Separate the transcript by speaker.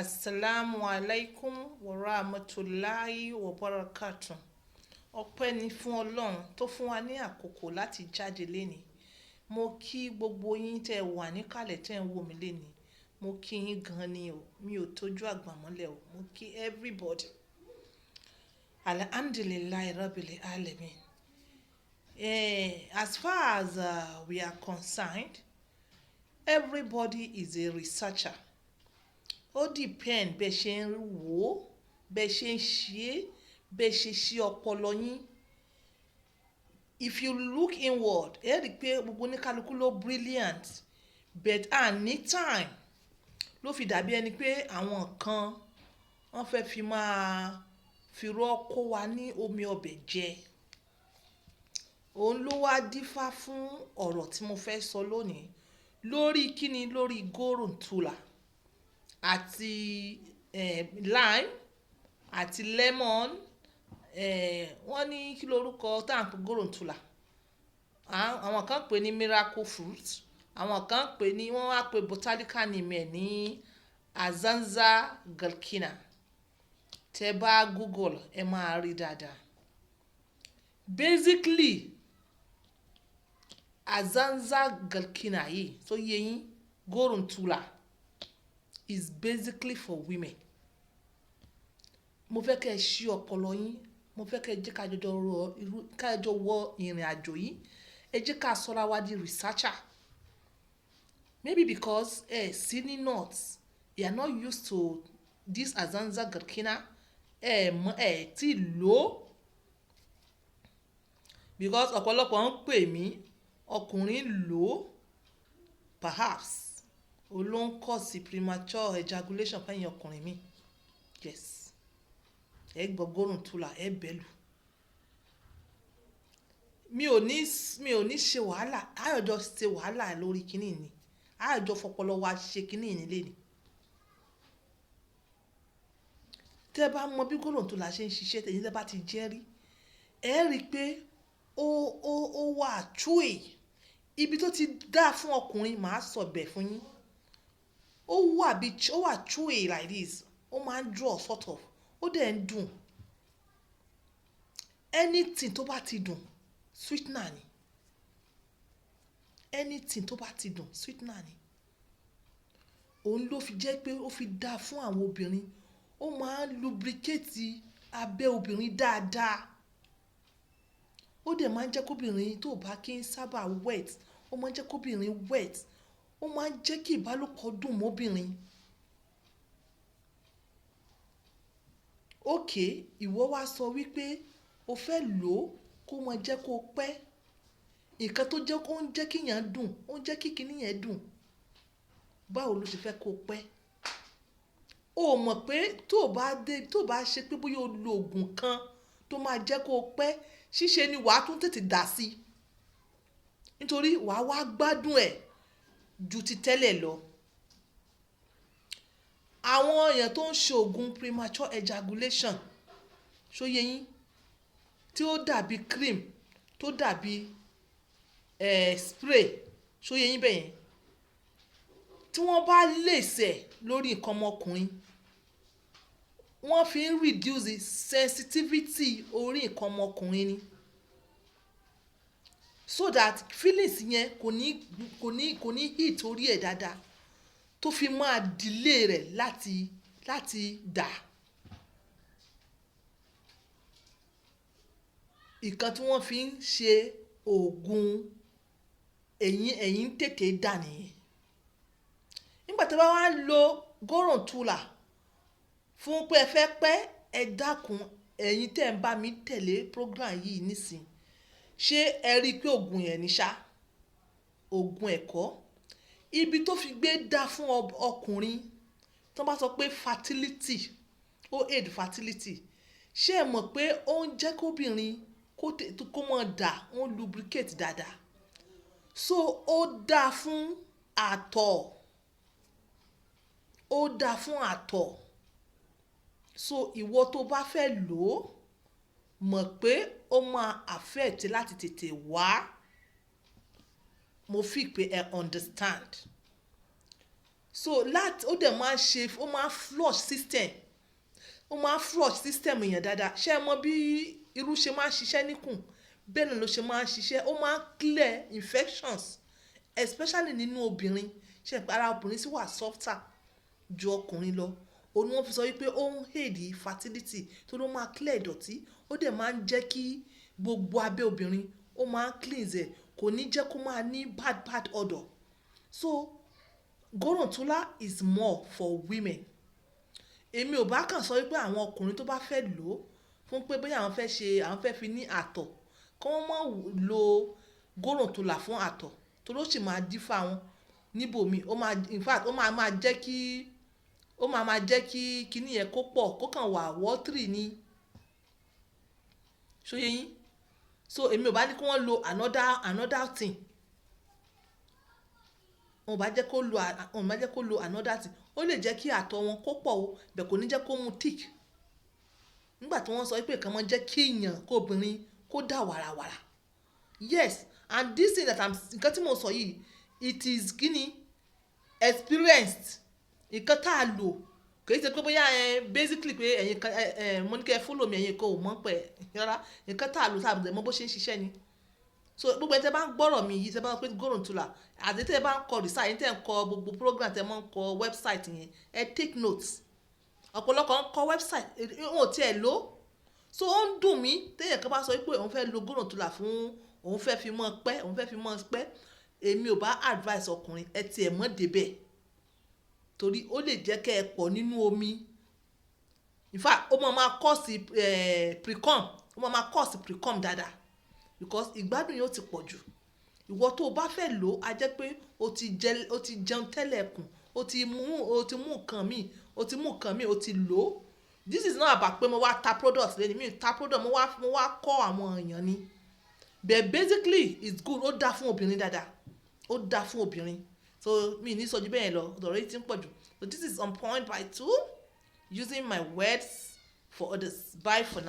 Speaker 1: Assalamu alaikum wa rahmatulahi wa barakatuh. Ọpẹ́ ni fún Ọlọ́run tó fún wa ní àkókò láti jáde lénìí. Mo kí gbogbo yín tẹ́ wà níkàlẹ̀ tẹ́ ń wò mí lénìí. Mo kí yín gan ni o. Mi ò tójú àgbà mọ́lẹ̀ o. Mo kí everybody. Alhamdulillahi Rabbil Alamin. As far as we are concerned, everybody is a researcher. Ó depend bẹ́ẹ̀ ṣe ń wò ó, bẹ́ẹ̀ ṣe ń ṣe é, bẹ́ẹ̀ ṣe ṣí ọpọlọ yín. If you look inward, ẹ rí i pé gbogbo oníkálukú ló brilliant, but a ní time ló fi dàbí ẹni pé àwọn kan wọ́n fẹ́ fi máa fi rọ́ kó wa ní omi ọbẹ̀ jẹ. Òun ló wá dífá fún ọ̀rọ̀ tí mo fẹ́ sọ lónìí lórí kíni, lórí gorontula àti lime àti lemon. Wọ́n ní kí lorúkọ tá à ń pè gorontula? Àwọn kan pè ní miracle fruit, àwọn kan pè ní, wọ́n wá pè botanical name ẹ̀ ní Azanza galkina. Tẹ́ bá Google, ẹ máa rí dáadáa. Basically, Azanza galkina yìí tó yé yín, gorontula is basically for women. Mo fẹ́ kẹ́ ẹ ṣí ọpọlọ yín. Mo fẹ́ kẹ́ ẹ jẹ́ ká jọjọ rọ irú, ká jọ wọ ìrìn àjò yìí. Ẹ jẹ́ ká sọra wa di researcher. Maybe because ẹ sí ní north, you are not used to this Azanza galkina. Ẹ mọ̀, ẹ tí lò ó, because ọ̀pọ̀lọpọ̀ ń pè mí, ọkùnrin lò ó, perhaps ó ló ń cause premature ejaculation fẹ́yìn ọkùnrin mi. Yes, ẹ gbọ́ gorontula, ẹ bẹ́lù. Mi ò ní ṣe wàhálà. Àyọ̀jọ ṣe wàhálà lórí kíní ni, àyọ̀jọ fọpọlọ wa ṣe kíní nílé ni. Tẹ́ bá mọ bí gorontula ṣe ń ṣiṣẹ́, tẹ̀yin tẹ́ bá ti jẹ́ rí, ẹ rí i pé ó wà chewy. Ibi tó ti dá fún ọkùnrin, màá sọ bẹ̀ fún yín. Ó wà bí, ó wà chewy like this. Ó máa ń draw sort of, ó dẹ̀ ń dùn. Anything tó bá ti dùn, sweetener ni. Anything tó bá ti dùn, sweetener ni. Òun ló fi jẹ́ pé ó fi dá fún àwọn obìnrin. Ó máa ń lubricate abẹ́ obìnrin dáadáa. Ó dẹ̀ máa ń jẹ́ kó obìnrin tó bá kí ń sábà wet, ó máa ń jẹ́ kó obìnrin wet. Ó máa ń jẹ́ kí ìbálòpọ̀ dùn mọ́ obìnrin. Okay, ìwọ wá sọ wípé o fẹ́ lò ó kó máa jẹ́ kó pẹ́. Nǹkan tó jẹ́ kó ń jẹ́ kí èèyàn dùn, ó ń jẹ́ kí kíní yẹn dùn. Báwo ló ṣe fẹ́ kó pẹ́? O mọ̀ pé tó bá dé, tó bá ṣe pé bóyá o lo òògùn kan tó máa jẹ́ kó pẹ́, ṣíṣe ni wàá tún tètè dà sí. Nítorí wàá wá gbádùn ẹ̀ ju ti tẹ́lẹ̀ lọ. Àwọn èèyàn tó ń ṣe òògùn premature ejaculation, ṣó yé yín? Tí ó dàbí cream, tó dàbí spray, ṣó yé yín bẹ́yẹn? Tí wọ́n bá lè ṣẹ̀ lórí nǹkan ọmọkùnrin, wọ́n fi ń reduce sensitivity orí nǹkan ọmọkùnrin ni, so that feelings yẹn kò ní hit orí ẹ̀ dáadáa tó fi máa delay rẹ̀ láti dà. Ìkan tí wọ́n fi ń ṣe òògùn ẹ̀yìn tètè dà nìyẹn. Nígbà tí wọ́n bá lo gorontula fún pé ẹ fẹ́ pẹ́, ẹ dákun, ẹ̀yin tí ẹ̀ ń bá mi tẹ̀lé program yìí nísìnyí, ṣé ẹ rí i pé òògùn yẹn ní ṣá? Òògùn ẹ̀kọ́. Ibi tó fi gbé dá fún ọkùnrin, tí wọ́n bá sọ pé fertility, ó aid fertility. Ṣé ẹ mọ̀ pé ó ń jẹ́ kó obìnrin kó mọ̀ dà, ó ń lubricate dáadáa? So ó dáa fún àtọ̀. Ó dáa fún àtọ̀. So ìwọ tó bá fẹ́ lò ó, mọ̀ pé ó máa affect láti tètè wá. Mo feel pé ẹ understand. So láti ó dẹ̀ máa ń ṣe, ó máa ń flush system, ó máa ń flush system èèyàn dáadáa. Ṣé ẹ mọ bí irú ṣe máa ń ṣiṣẹ́ níkùn? Bẹ́ẹ̀ náà ló ṣe máa ń ṣiṣẹ́. Ó máa ń clear infections, especially nínú obìnrin. Ṣé ẹ pé ara obìnrin sì wà softer ju ọkùnrin lọ? Òun ni wọ́n fi sọ wípé ó ń aid fertility, torí ó máa clear ìdọ̀tí. Ó dẹ̀ máa ń jẹ́ kí gbogbo abẹ́ obìnrin, ó máa ń cleanse ẹ̀, kò ní jẹ́ kó máa ní bad bad odor. So Gorontula is more for women. Èmi ò bá kàn sọ wípé àwọn ọkùnrin tó bá fẹ́ lò ó fún pé bóyá àwọn fẹ́ ṣe, àwọn fẹ́ fi ní àtọ̀, kí wọ́n má lo Gorontula fún àtọ̀, torí ó sì máa dífá wọn níbò mi. Ó máa, in fact, ó máa máa jẹ́ kí kíní yẹn kó pọ̀, kó kàn wà watery ní. Ṣó yé yín? So èmi ò bá ní kí wọ́n lo another thing. Wọn ò bá jẹ́ kó lo another thing. Ó lè jẹ́ kí àtọ̀ wọn kó pọ̀ o, bẹ́ẹ̀ kò ní jẹ́ kó mu thick. Nígbà tí wọ́n sọ wípé nǹkan máa ń jẹ́ kí èèyàn, kó obìnrin kó dà wàràwàrà. Yes, and this thing that I'm, nǹkan tí mo sọ yìí, it is kíni, experienced. Nǹkan tá a lò, kì í ṣe pé bóyá ẹ basically pé ẹ̀yin kan ẹ mo ní kí ẹ follow mi, ẹ̀yin kan ò mọ̀ pé rárá. Nǹkan tá a lò, tá a mọ̀ bó ṣe ń ṣiṣẹ́ ni. So gbogbo ẹni tẹ́ bá ń gbọ́rọ̀ mi yìí, tẹ́ bá ń pè Gorontula, àti tẹ́ bá ń kọ research, ẹ̀yin tẹ́ ń kọ gbogbo program, tẹ́ máa ń kọ website yẹn, ẹ take notes. Ọ̀pọ̀lọpọ̀ ń kọ website, wọn ò tiẹ̀ lò. So ó ń dùn mí téèyàn kan bá sọ wípé òun fẹ́ lo Gorontula fún òun fẹ́ fi mọ́ pẹ́, òun fẹ́ fi mọ́ pẹ́. Èmi ò bá advice ọkùnrin, ẹ tiẹ̀ mọ́ débẹ̀, torí ó lè jẹ́ kẹ́ ẹ pọ̀ nínú omi. In fact, ó máa máa cause precum, ó máa máa cause precum dáadáa, because ìgbádùn yóò ti pọ̀ jù. Ìwọ tó o bá fẹ́ lò ó, a jẹ́ pé o ti jẹ, o ti jẹun tẹ́lẹ̀ kùn, o ti mú nǹkan míì, o ti mú nǹkan míì, o ti lò ó. This is not about pé mo wá ta product lẹ́ni mi, ta product, mo wá kọ́ àwọn èèyàn ni. But basically, it's good. Ó dáa fún obìnrin dáadáa, ó dáa fún obìnrin. So mi ní sọ ju bẹ́ẹ̀ lọ, ọ̀rọ̀ yìí ti ń pọ̀ jù. So this is On Point by Two, using my words for others. Bye for now.